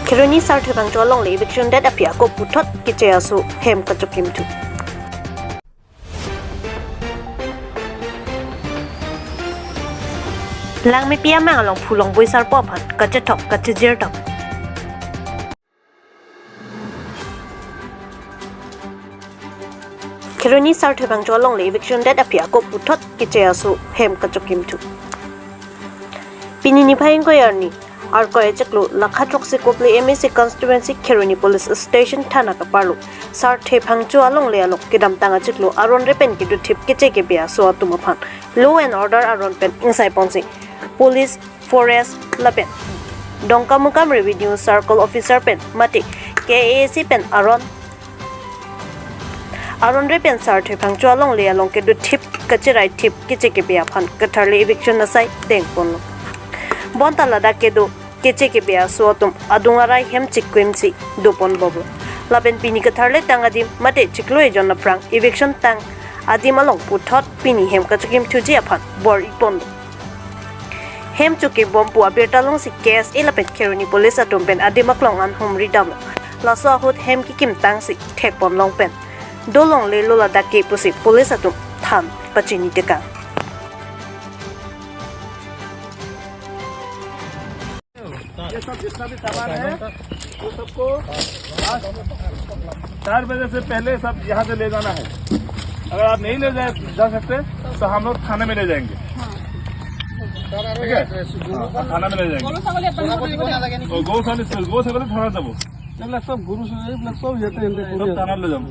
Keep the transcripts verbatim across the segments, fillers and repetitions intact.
Kheroni Sarthe Phangcho alongle eviction det aphi ako puthot keche aso hem kachokimthu. Langmepi amang along phulongbui sarpo aphan kachethok kachejir dam. Kheroni Sarthe Phangcho alongle eviction det aphi ako puthot keche aso hem kachokimthu. Pini niphai ingkoi arni, Arkoi achiklo lakha throksi kopli M A C constituency Kheroni police station thana kaparlo Sarthe Phangcho alongle along kedamtang achiklo aron re pen kedothip keche kebe aso atum aphan law and order aron pen ingsai ponsi police, forest lapen Dongkamukam revenue circle officer pen mate K A A C pen aron aron re pen Sarthe Phangcho alongle along kedothip kacheraithip keche kebe aphan katharle eviction asai dengponlo. Bonta ladak kedo keche kebe aso atum adung arai hem chikimsi doponbomlo. Lapen pini katharle tang adim mate chiklo ejon aphrang eviction tang adim along puthot pini hem kachokimthuji aphan bor-iponlo. Hem chokibom pu abirta longsi K S A lapen Kheroni police atum pen adim aklong an humri damlo. Laso ahut hem kekimtangsi thekponlong pen dolonglelo ladak ke pusi police atum than pachini tekang. ये सब जितना भी सामान है, वो सबको आज चार बजे से पहले सब यहाँ से ले जाना है। अगर आप नहीं ले जा, जा सकते, तो हम लोग थाने में ले जाएंगे। ঠিক আছে? হ্যাঁ, থানা মে লে যায়েঙ্গে। গরু ছাগলী আপোনালোকৰ লৈ যাব? অ, গৰু ছাগলী, গৰু ছাগলী থানাত যাব। এইবিলাক চব গৰু ছাগলী, এইবিলাক চব ইয়াতে এনে সব থানাত লৈ যাম।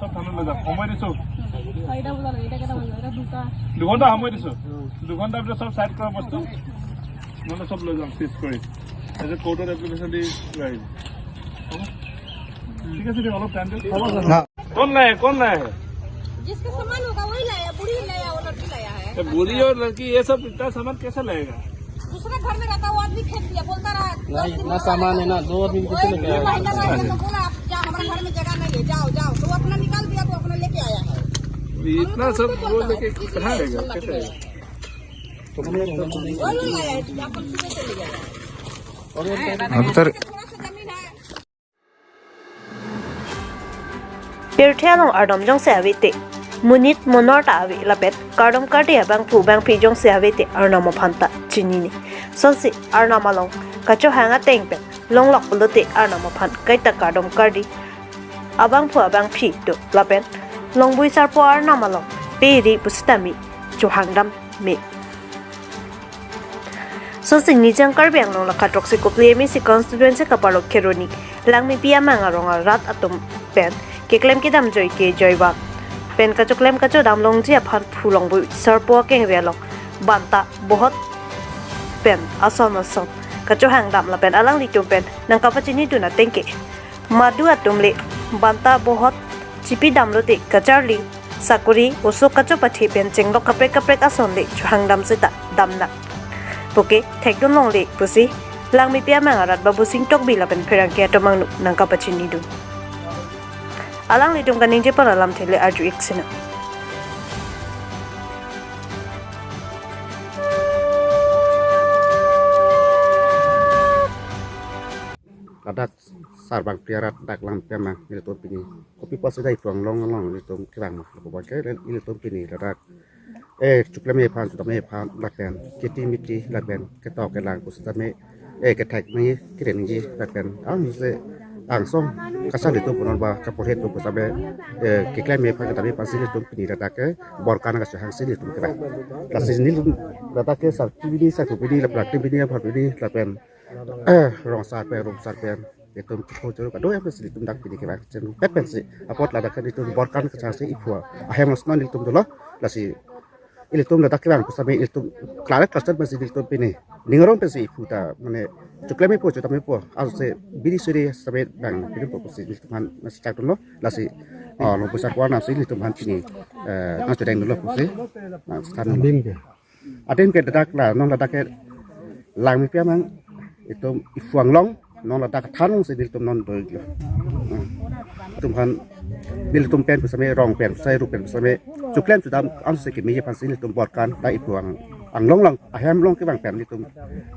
সব থানাত লৈ যাম। সময় দিছো। চাৰিটা বজালৈকে, এতিয়া কেইটা বাজিলে? এতিয়া দুটা। দুঘণ্টা সময় দিছো। দুঘণ্টাৰ ভিতৰত সব চাইড কৰা বস্তু, নহ'লে সব লৈ যাম, চিজ কৰি। তাৰপিছত কোৰ্টত এপ্লিকেশ্যন দি লৈ আহিম। হ'ব? ঠিক আছে দিয়ক, অলপ টাইম দিয়ক। হ'ব, ছাৰ। কোন নাই, কোন নাই? जिसका सामान होगा वही लाया, बूढ़ी लाया, वो लड़की लाया है। ये बूढ़ी और लड़की, ये सब इतना सामान कैसे लाएगा? दूसरे घर में रहता, वो आदमी फेंक दिया, बोलता रहा, नहीं, "दस दिन इतना में सामान है ना, दो आदमी कैसे लेके आएगा?" महीना लग गया, तो बोला, "आप जाओ, हमारे घर में जगह नहीं है, जाओ, जाओ।" तो वो अपना निकाल दिया, तो अपना लेके आया है। ये इतना सब वो लेके कहाँ रहेगा? कैसे रहेगा? वो लोग लाया है, आप लोग सुबह चले गए। हम सर थोड़ा सा जमीन है। Pirthe along ardom jongsi ave te, monit monor ta ave lapen kardom kardi abangphu abangphi jongsi ave te arnam aphan ta chinine. Sonsi arnam along kachohang ateng pen longlok pulote arnam aphan kaita kardom kardi abangphu abangphi do lapen longbui sarpo arnam along peri pusitame chohangdam me. Sonsi Nijang Karbi Anglong lakha throksi kopli M A C constituency kaparlo Kheroni Langmepi amang arong arat atum pen keklem kedam joi ke joiva pen kachoklem kachodam longji aphan phulongbui sarpo akengri along banta bohot pen ason ason kachohangdam lapen alanglitum pen nangkapachinidun ateng ke madu atum le banta bohot chipidam lote kacharli sakori oso kachopathe pen chenglok kaprek kaprek ason le chohangdam seta damnang puke thekdun longle pusi Langmepi amang arat Babusing Tokbi lapen pherangke atum angno nangkapachinidun. Alanglitum kaningje pon alamthe le arju-ik sinang. Ladak sarbang priarat dak Langmepi amang nelitum pini kopi pusi dai puang long long nelitum kevang ma lapu bangke nelitum pini ladak, eh, choklem aphan chodam aphan lapen keti miti lapen ketok kelang pusitame, eh, kethek nangji kere nangji lapen ang se angsong kasar nelitum punon ba kaporhe atum pusitame, eh, keklem aphan kedam aphan si nelitum pini ladak ke borkan kachohang si nelitum kevang. Lasi nelitum ladak ke sarpi bini, sarpo bini lapen raktim bini aphan bini lapen eh, rong sar pen, rong sar pen, itum chikho choro kado yang pensi itum dak pini kevang chen pet pensi apot ladak kan itum borkan kachang si iphu ahem osnon itum dolo, lasi ilitum ladak kevang pusitame itum klare cluster pensi itum pini ning arong pensi iphu ta mane choklem ipo chodam ipo aso se bini suri same bang bini po pusi itum han nasi chak dolo, lasi, oh, longbui sarpo arnam si itum han pini, eh, nang chodeng dolo pusi nang sthan. Adim ke dadak la, non ladak ke Langmepi amang itum iphu anglong, non ladak thanung si nelitum non doi lo. Hmm. Itum han, nelitum pen pusitame, rong pen pusitame, rup pen pusitame, choklem chodam ansi kemeji aphan si nelitum borkan ta iphu ang, anglong lang, ahem long kevang pen nelitum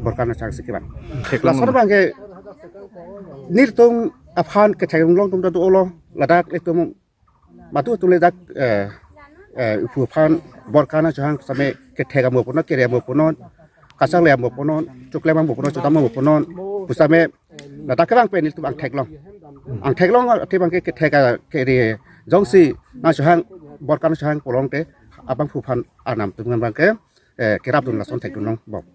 borkan kachang si kevang. Thek la long sar bangke Nelitum aphan kethek longlong atum ta do-olo, ladak ilitum madu atum le dak eh, eh, iphu aphan Borkan achohang same kethek amo punon, kere amo punon, kachak le amo punon, choklem amo punon, chodam amo punon, pusitame ladak kevang pen ilitum angthek long. Angthek long athe abangke kethek a kere jongsi nangchohang Borkan achohang pulote abangphu aphan arnam atum abangke eh, kerapdun lason thekdun longbom.